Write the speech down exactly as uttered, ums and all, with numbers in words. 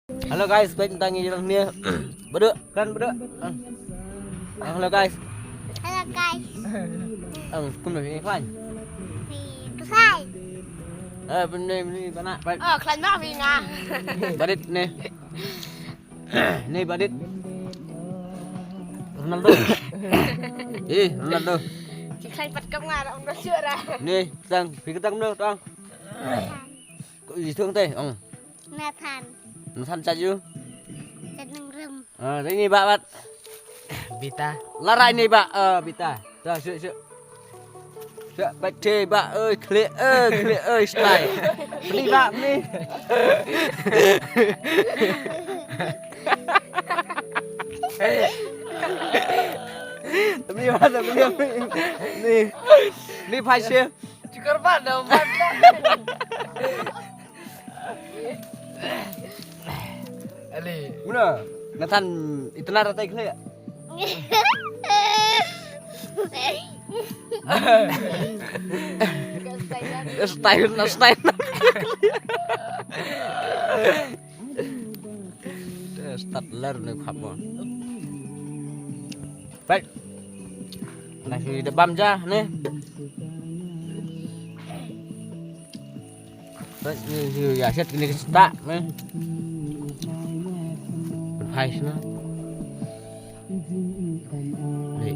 Hello guys, peit tang ngi ïa ni. Baduk, kan baduk. Ang. Ang, hello guys. Hello guys. Ang, kum ni khlaiñ. Ni khlaiñ. Eh, bini bini bana. Peit. Oh, khlaiñ ma bini nga. Badit ni. Ni badit. Ronaldo. Eh, Ronaldo. Ki khlaiñ pat kam nga ra ong do sura. Ni, tang, pi tang no tang. Ko i thung te, ong. Nathan. Nathan cha ju. Cha nang rum. Ah, ini ba bat. Bita. Larai ni ba, ah, bita. Cha shu shu. Cha bat te ba, ơi khle, ơi khle, ơi stai. Ni ba ni. Ni ba ni. Ni. Ni phai shi. Chukar ba da ba. Ali. Muna, Nathan itna rata ikhle. Style na style. Start ler ni khap mo. Baik. Nasi da bam ja ni. Baik ni ya set ni start ni. Hai sana. Ni.